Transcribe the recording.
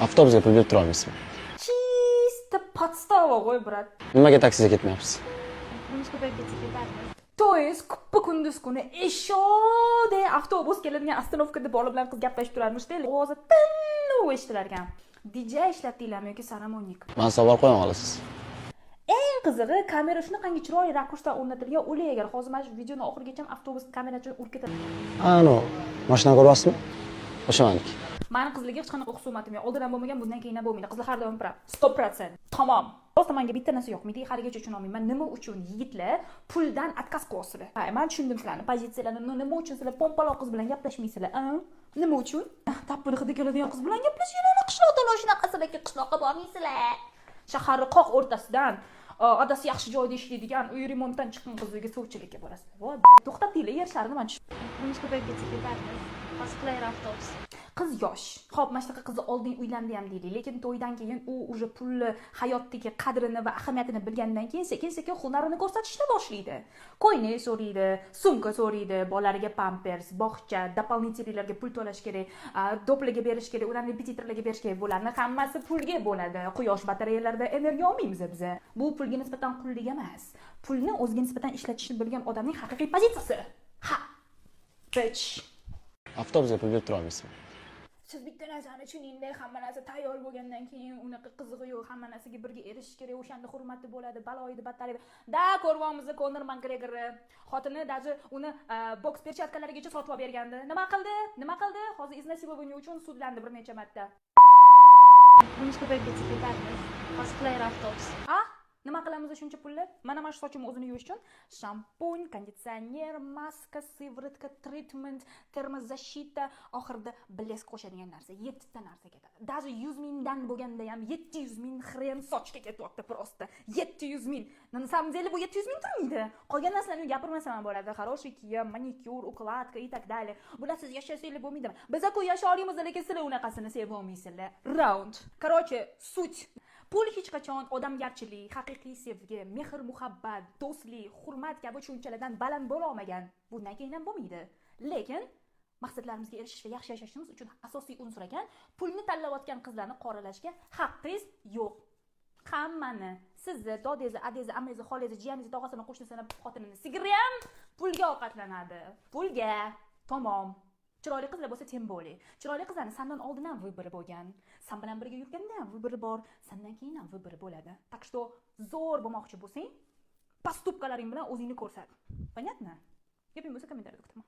Avtobusga pul berib tura olmaysizmi? Чисто подстава ғой, брат. Nimaga taksida ketmayapsiz? Pulimiz ko'payib ketsa ketarmiz. То есть kuppa kunduz kuni eshokdek avtobus keladigan остановка da bola bilan qiz gaplashib turarmishda, ovozi tiniq eshitilar ekan. DJ ishlatdinglarmi yoki Saramonic? Man savol qo'yam olasiz. Eng qizig'i, kamera shunaqangi chiroyli rakursda o'rnatilgan. O'lay, agar hozir mana shu videoni oxirigacha avtobus kamerachini urib ketadi. Anu, mashinani ko'ryapsizmi? O'sha maniki. Mani qizlarga hech qanaqa husumatim yo'q. Oldin ham bo'lmagan, bundan keyin ham bo'lmaydi. Qizlar har doim прав. 100%. Tamom. Просто menga bitta narsa yoqmaydi, haligacha tushunolmayman. Nima uchun yigitlar puldan отказ qilyapsizlar? Ha, man tushundim sizlarni pozitsiyalarni. Nima uchun sizlar pompaloq qiz bilan gaplashmaysizlar? A? Nima uchun? Tappini hidi keladigan qiz bilan gaplashinglar, qishloqda shunaqasilarga qishloqqa bormaysizlar. Shaharni qoq o'rtasidan adasi yaxshi joyda ishlaydigan, uy remontdan chiqqan qizlarga sovchilikka borasizlar. Voy, to'xtatinglar, yer sharini man Pulimiz ko'payib ketsa ketarmiz. Hozir qulayroq avtobus. Qiz yosh. Xo'p, mana shunaqa qizni oldin uylandi ham deylik, lekin to'ydan keyin u уже pulni hayotdagi qadrini va ahamiyatini bilgandan keyin sekin sekin hunarini ko'rsatishni boshlaydi. Ko'ylak so'raydi, sumka so'raydi, bolalariga pampers, bog'cha, дополнительный larga pul to'lash kerak, doplaga berish kerak, ularni repetitorlarga berish kerak. Bularni hammasi pulga bo'ladi. Quyosh batareyalarida energiya olmaymiz biza. Bu pulga nisbatan qullik emas. Pulni o'ziga nisbatan ishlatishni bilgan odamning haqiqiy pozitsiyasi. Ha, bitch. Avtobusga pul berib tura olmaysizmi? Siz bitta narsani tushuningda, hamma narsa tayyor bo'lgandan keyin unaqa qizig'i yo'q. Hamma narsaga birga erishish kerak, o'shanda hurmati bo'ladi, baloydi battar da. Ko'ryapmiz, Konor Makgregorni xotini даже uni boks perchatkalarigacha sotib olib bergandi. Nima qildi, nima qildi? Hozir изнасилование uchun sudlandi bir necha marta. Pulimiz ko'payib ketsa ketarmiz. Hozir qulayroq avtobus. A, nima qilamiz shuncha pulni? Mana shu sochimni o'zini yuvish uchun shampun, konditsioner, maska, сыворотка, treatment, термозащита, oxirida блеск qo'shadigan narsa, yettita narsa ketadi. Даже 100 mingdan bo'lganda ham 700 ming хрен sochga ketyapti, просто 700 ming. На самом деле bu 700 ming turmaydi. Qolgan narsalarni gapirmasam ham bo'ladi: хороший kiyim, manikyur, укладка и так далее. Bularsiz yashasanglar bo'lmaydimi? Biz-ku yasha olamiz, lekin sizlar unaqasini sevolmaysizlar. Раунд. Короче, суть: pul hech qachon odamgarchilik, haqiqiy sevgi, mehr muhabbat, do'stlik, hurmat kabi tushunchalardan baland bo'la olmagan, bundan keyin ham bo'lmaydi. Lekin maqsadlarimizga erishish va yaxshi yashashimiz uchun asosiy unsur ekan, pulni tanlayotgan qizlarni qoralashga haqqingiz yo'q. Hammani, sizni dodangizni, adangizni, ammangizni, xolangizni, jiyaningizni, tog'asini, qo'shnisini, xotinini, sigiri ham pulga ovqatlanadi, pulga. Tamom. Chiroyli qizlar bo'lsa, тем более. Chiroyli qizlarni sandan oldin ham выбор i bo'lgan, san bilan birga yurganda ham выбор i bor, sandan keyin ham выбор i bo'ladi. Так что zo'r bo'lmoqchi bo'lsang, поступка laring bilan o'zingni ko'rsat. Понятно? Gaping bo'lsa, kommentariyada kutaman.